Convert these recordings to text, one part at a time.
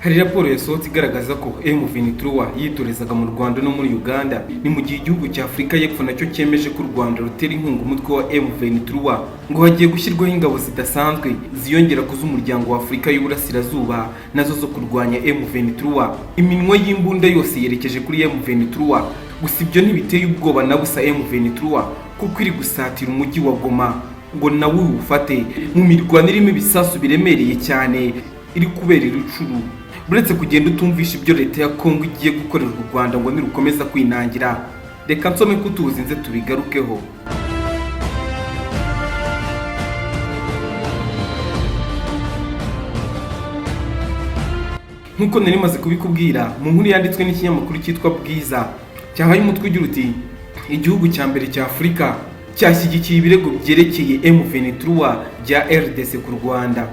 Hari raporo yasohotse igaragaza ko M23 yitorezaga mu Rwanda no muri Uganda. Ni mu gihe igihugu cya Afurika y'Epfo nacyo cyemeje ko u Rwanda rutera inkunga umutwe wa M23, ngo hagiye gushyirwaho ingabo zidasanzwe ziyongera ku z'umuryango wa Afurika y'Uburasirazuba nazo zo kurwanya M23. Iminwa y'imbunda yose yerekeje kuri M23. Gusa ibyo ntibiteye ubwoba na busa M23, kuko iri gusatira umujyi wa Goma ngo nawe uwufate mu mirwano irimo ibisasu biremereye cyane iri kubera i Rutshuru. Uretse kugenda utumvisha ibyo leta ya Kongo igiye gukorera u Rwanda ngo nirukomeza kwinangira, reka nsome ko utuzinze tubigarukeho. Nk'uko nari maze kubikubwira mu nkuru yanditswe n'ikinyamakuru cyitwa Bwiza, cyahaye umutwe ugira uti: "Igihugu cya mbere cya Afurika cyashyigikiye ibirego byerekeye M23 bya RDC ku Rwanda."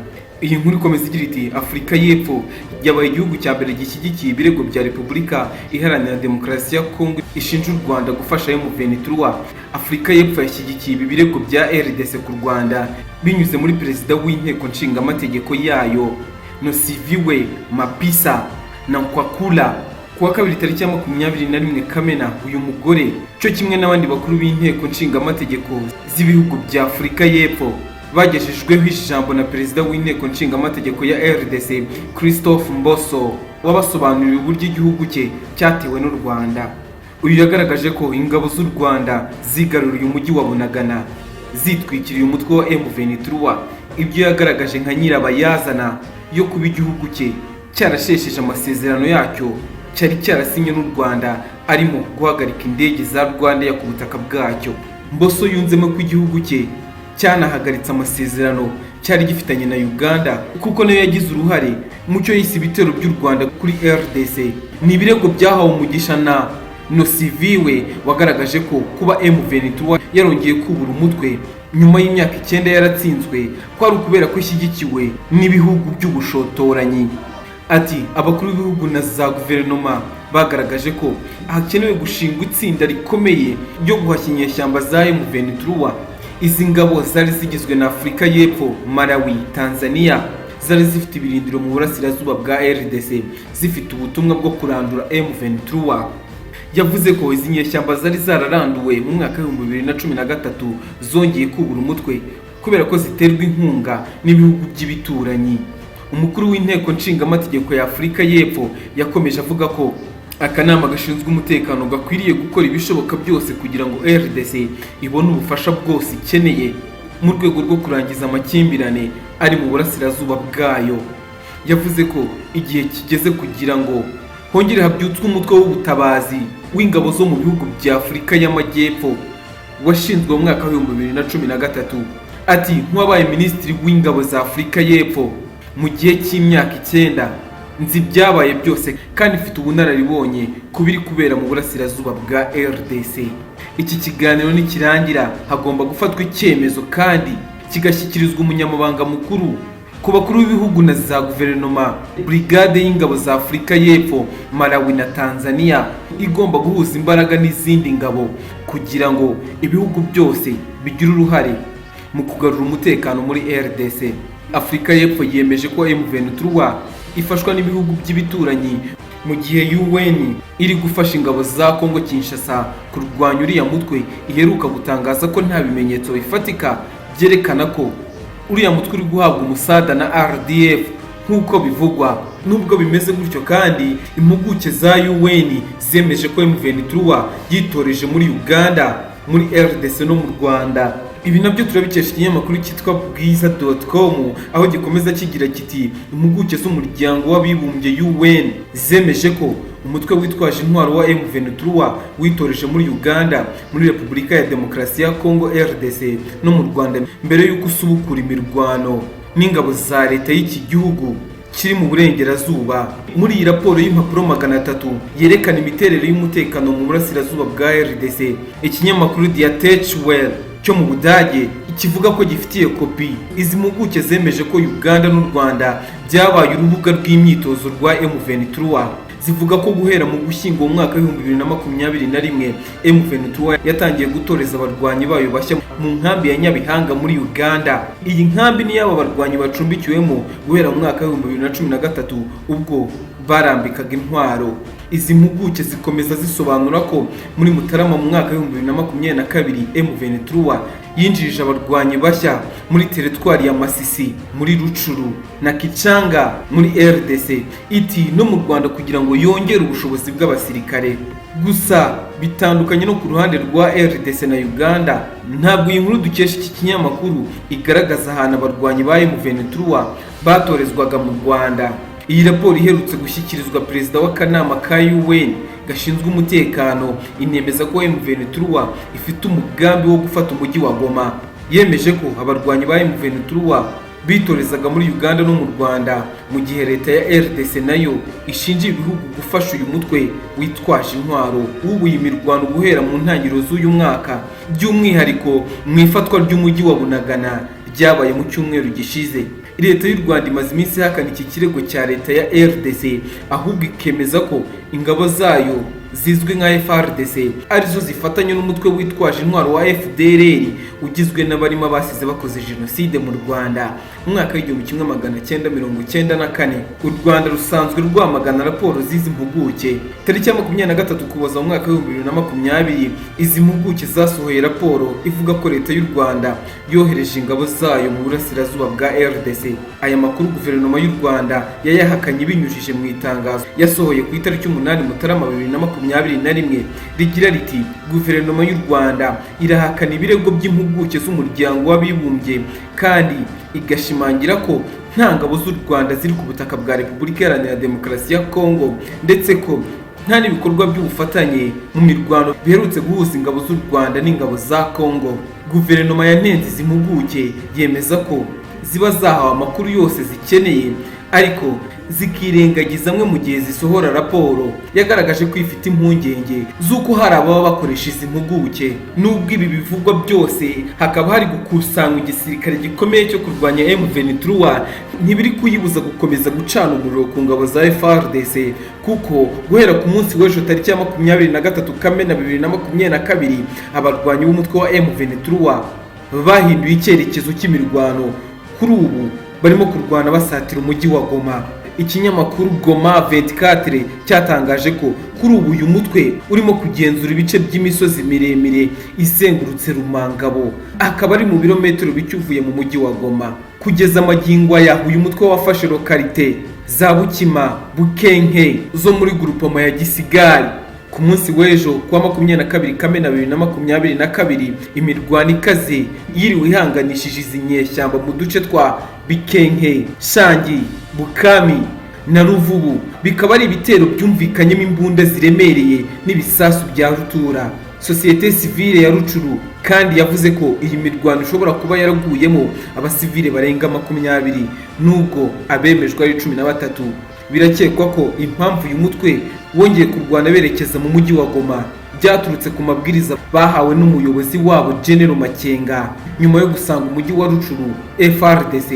Iyi nkuru ikomeza igira iti: "Afurika y'Epfo yabaye igihugu cya mbere gishyigikiye ibirego bya Repubulika Iharanira Demokarasi ya Kongo ishinja u Rwanda gufasha M23. Afurika y'Epfo yashyigikiye ibi birego bya RDC ku Rwanda binyuze muri perezida w'inteko nshingamategeko yayo, Nosiviwe Mapisa na Nkwakula. Ku wa kabiri tariki ya 21 Kamena, uyu mugore cyo kimwe n'abandi bakuru b'inteko nshingamategeko z'ibihugu bya Afurika y'Epfo bagejejweho ijambo na perezida w'inteko nshingamategeko ya RDC, Christophe Mboso, wabasobanuriye uburyo igihugu cye cyatewe n'u Rwanda. Uyu yagaragaje ko ingabo z'u Rwanda zigaruriye umujyi wa Bunagana zitwikiriye umutwe wa M23, ibyo yagaragaje nka nyirabayazana yo kuba igihugu cye cyarashesheje amasezerano yacyo cyari cyarasinye n'u Rwanda, arimo guhagarika indege za Rwandair ku butaka bwacyo. Mboso yunzemo ko igihugu cye cyanahagaritse amasezerano cyari gifitanye na Uganda, kuko nayo yagize uruhare mu cyo yise ibitero by'u Rwanda kuri RDC. Ni ibirego byahawe umugisha na Nosiviwe, wagaragaje ko kuba M23 yarongeye kubura umutwe nyuma y'imyaka 9 yaratsinzwe ko ari ukubera ko ishyigikiwe n'ibihugu by'ubushotoranyi. Ati: "Abakuru b'ibihugu na za guverinoma bagaragaje ko hakenewe gushingwa itsinda rikomeye ryo guhashya inyeshyamba za M23. Izi ngabo zari zigizwe na Afurika y'Epfo, Malawi, Tanzania, zari zifite ibirindiro mu burasirazuba bwa RDC, zifite ubutumwa bwo kurandura M23." Yavuze ko izi nyeshyamba zari zararanduwe mu mwaka wa 2013 zongeye kubura umutwe kubera ko ziterwa inkunga n'ibihugu by'ibituranyi. Umukuru w'inteko nshingamategeko ya Afurika y'Epfo yakomeje avuga ko akanama gashinzwe umutekano gakwiriye gukora ibishoboka byose kugira ngo RDC ibone ubufasha bwose ikeneye mu rwego rwo kurangiza amakimbirane ari mu burasirazuba bwayo. Yavuze ko igihe kigeze kugira ngo hongere habyutswe umutwe w'ubutabazi w'ingabo zo mu bihugu bya Afurika y'Amajyepfo washinzwe mu mwaka wa 2013. Ati: "Nk'uwabaye minisitiri w'ingabo za Afurika y'Epfo mu gihe cy'imyaka 9, nzi ibyabaye byose kandi mfite ubunararibonye ku biri kubera mu burasirazuba bwa RDC. Iki kiganiro nikirangira hagomba gufatwa icyemezo kandi kigashyikirizwa umunyamabanga mukuru ku bakuru b'ibihugu na za guverinoma. Brigade y'ingabo za Afurika y'Epfo, Malawi na Tanzania igomba guhuza imbaraga n'izindi ngabo kugira ngo ibihugu byose bigire uruhare mu kugarura umutekano muri RDC." Afurika y'Epfo yemeje ko M23 ifashwa n'ibihugu by'ibituranyi, mu gihe UN iri gufasha ingabo za Kongo Kinshasa kurwanya uriya mutwe iheruka gutangaza ko nta bimenyetso bifatika byerekana ko uriya mutwe uri guhabwa umusada na RDF nk'uko bivugwa. Nubwo bimeze gutyo kandi, impuguke za UN zemeje ko M23 yitoreje muri Uganda, muri RDC no mu Rwanda. Ibi nabyo turabikesha ikinyamakuru cyitwa bwiza.com, aho gikomeza kigira kiti: "Impuguke z'umuryango w'abibumbye UN zemeje ko umutwe witwaje intwaro wa M23 witoreje muri Uganda, muri Repubulika ya Demokarasi ya Kongo RDC no mu Rwanda mbere y'uko usubukura imirwano n'ingabo za leta y'iki gihugu kiri mu burengerazuba." Muri iyi raporo y'impapuro 300 yerekana imiterere y'umutekano mu burasirazuba bwa RDC, ikinyamakuru Die Tech Welle cyo mu Budage kivuga ko gifitiye kopi, izi mpuguke zemeje ko Uganda n'u Rwanda byabaye urubuga rw'imyitozo rwa M23. Zivuga ko guhera mu Gushyingo mu mwaka w'2021, M23 yatangiye gutoreza abarwanyi bayo bashya mu nkambi ya Nyabihanga muri Uganda. Iyi nkambi ni y'aba barwanyi bacumbikiwemo guhera mu mwaka w'2013, ubwo barambikaga intwaro. Izi mpuguke zikomeza zisobanura ko muri Mutarama mu mwaka w'2022, M23 yinjirije abarwanyi bashya muri teritwari ya Masisi, muri Rutshuru na Kitchanga muri RDC, iti no mu Rwanda, kugira ngo yongere ubushobozi bw'abasirikare. Gusa bitandukanye no ku ruhande rwa RDC na Uganda, ntabwo iyi nkuru dukesha iki kinyamakuru igaragaza ahantu abarwanyi ba M23 batorezwaga mu Rwanda. Iyi raporo iherutse gushyikirizwa perezida w'akanama ka UN gashinzwe umutekano inemeza ko M23 ifite umugambi wo gufata umujyi wa Goma. Yemeje ko abarwanyi ba M23 bitorezaga muri Uganda no mu Rwanda, mu gihe leta ya RDC nayo ishinja ibihugu gufasha uyu mutwe witwaje intwaro wubuye imirwano guhera mu ntangiriro z'uyu mwaka, by'umwihariko mu ifatwa ry'umujyi wa Bunagana ryabaye mu cyumweru gishize. Leta y'u Rwanda imaze iminsi ihakana iki kirego cya leta ya RDC, ahubwo ikemeza ko ingabo zayo zizwi nka FARDC arizo zifatanya n'umutwe witwaje intwaro wa FDLR, ugizwe n'abarimo abasize bakoze jenoside mu Rwanda mu mwaka w'1994. U Rwanda rusanzwe rwamagana raporo z'izi mpuguke. Tariki ya 23 Ukuboza mu mwaka w'2020, izi mpuguke zasohoye raporo ivuga ko leta y'u Rwanda yohereje ingabo zayo mu burasirazuba bwa RDC. Aya makuru guverinoma y'u Rwanda yayahakanye binyujije mu itangazo yasohoye ku itariki 8 Mutarama 2021, rigira riti: "Guverinoma y'u Rwanda irahakana ibirego by'impuguke z'Umuryango w'Abibumbye kandi igashimangira ko nta ngabo z'u Rwanda ziri ku butaka bwa Repubulika Iharanira Demokarasi ya Kongo, ndetse ko nta n'ibikorwa by'ubufatanye mu mirwano biherutse guhuza ingabo z'u Rwanda n'ingabo za Kongo." Guverinoma yanenze izi mpuguke, yemeza ko ziba zahawe amakuru yose zikeneye ariko zikirengagiza amwe mu gihe zisohora raporo. Yagaragaje ko ifite impungenge z'uko hari ababa bakoresha izi mpuguke. Nubwo ibi bivugwa byose, hakaba hari gukusanywa igisirikare gikomeye cyo kurwanya M23, ntibiri kuyibuza gukomeza gucana umuriro ku ngabo za FARDC, kuko guhera ku munsi w'ejo tariki ya 23 Kamena 2022, abarwanyi b'umutwe wa M23 bahinduye icyerekezo cy'imirwano. Kuri ubu barimo kurwana basatira umujyi wa Goma. Ikinyamakuru Goma 24 cyatangaje ko kuri ubu uyu mutwe urimo kugenzura ibice by'imisozi miremire izengurutse Rumangabo, akaba ari mu birometero bike uvuye mu mujyi wa Goma. Kugeza amagingo aya, uyu mutwe wafashe localité za Bukima, Bukenke zo muri groupement ya Gisigari. Ku munsi w'ejo kuwa 22 Kamena 2022, imirwano ikaze yiriwe ihanganishije izi nyeshyamba mu duce twa Bikenke, Shangi, Bukami na Ruvubu, bikaba ari ibitero byumvikanyemo imbunda ziremereye n'ibisasu bya rutura. Sosiyete sivile ya Rutshuru kandi yavuze ko iyi mirwano ishobora kuba yaraguyemo abasivile barenga 20, nubwo abemejwe ari 13. Birakekwa ko impamvu uyu mutwe wongeye kurwana berekeza mu mujyi wa Goma byaturutse ku mabwiriza bahawe n'umuyobozi wabo General Makenga, nyuma yo gusanga umujyi wa Rutshuru FARDC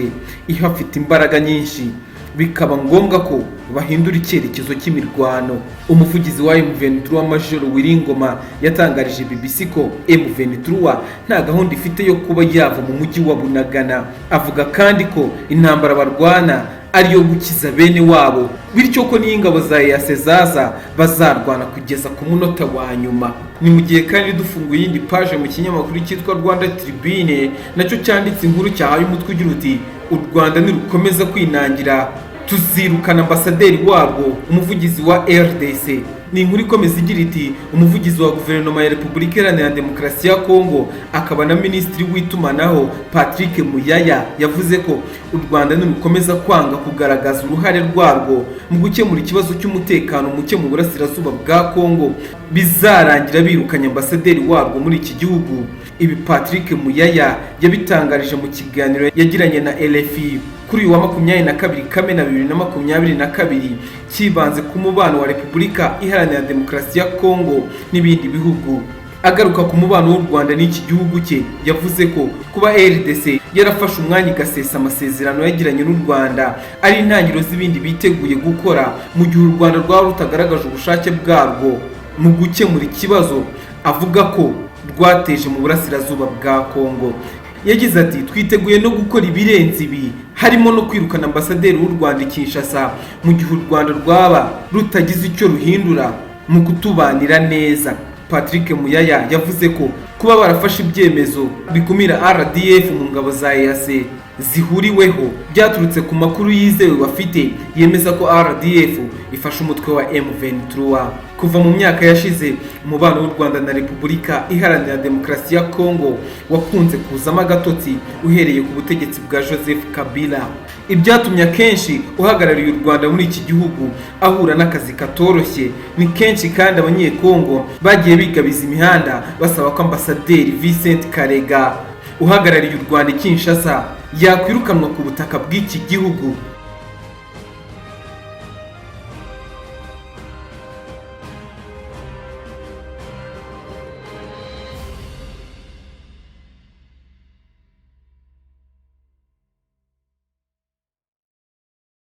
ihafite imbaraga nyinshi, bikaba ngombwa ko bahindura icyerekezo cy'imirwano. Umuvugizi wa M23, Major Willy Ngoma, yatangarije BBC ko M23 nta gahunda ifite yo kuba yava mu mujyi wa Bunagana. Avuga kandi ko intambara barwana ariyo gukiza bene wabo, bityo ko n'iyo ingabo za EAC zaza bazarwana kugeza ku munota wa nyuma. Ni mu gihe kandi dufunguye iyindi page mu kinyamakuru cyitwa Rwanda Tribune, nacyo cyanditse inkuru cyahaye umutwe ugira uti: "U Rwanda nirukomeza kwinangira tuzirukana ambasaderi warwo", umuvugizi wa RDC. Ni inkuru ikomeza igira iti: "Umuvugizi wa guverinoma ya Repubulika Iharanira Demokarasi ya Kongo akaba na minisitiri w'itumanaho Patrick Muyaya yavuze ko u Rwanda nirukomeza kwanga kugaragaza uruhare rwarwo mu gukemura ikibazo cy'umutekano muke mu burasirazuba bwa Kongo, bizarangira birukanye ambasaderi warwo muri iki gihugu." Ibi Patrick Muyaya yabitangarije mu kiganiro yagiranye na RFI kuri uyu wa 22 Kamena 2022, cyibanze ku mubano wa Repubulika Iharanira Demokarasi ya Kongo n'ibindi bihugu. Agaruka ku mubano w'u Rwanda n'iki gihugu cye, yavuze ko kuba RDC yarafashe umwanya igasesa amasezerano yagiranye n'u Rwanda ari intangiriro z'ibindi biteguye gukora mu gihe u Rwanda rwaba rutagaragaje ubushake bwarwo mu gukemura ikibazo avuga ko rwateje mu burasirazuba bwa Kongo. Yagize ati: "Twiteguye no gukora ibirenze ibi, harimo no kwirukana ambasaderi w'u Rwanda i Kinshasa mu gihe u Rwanda rwaba rutagize icyo ruhindura mu kutubanira neza." Patrick Muyaya yavuze ko kuba barafashe ibyemezo bikumira RDF mu ngabo za EAC zihuriweho byaturutse ku makuru yizewe bafite yemeza ko RDF ifashe umutwe wa M23. Kuva mu myaka yashize, umubano w'u Rwanda na Repubulika Iharanira Demokarasi ya Kongo wakunze kuzamo agatotsi uhereye ku butegetsi bwa Joseph Kabila, ibyatumye akenshi uhagarariye u Rwanda muri iki gihugu ahura n'akazi katoroshye. Ni kenshi kandi Abanyekongo bagiye bigabiza imihanda basaba ko Ambasaderi Vincent Karega uhagarariye u Rwanda i Kinshasa yakwirukanwa ku butaka bw'iki gihugu.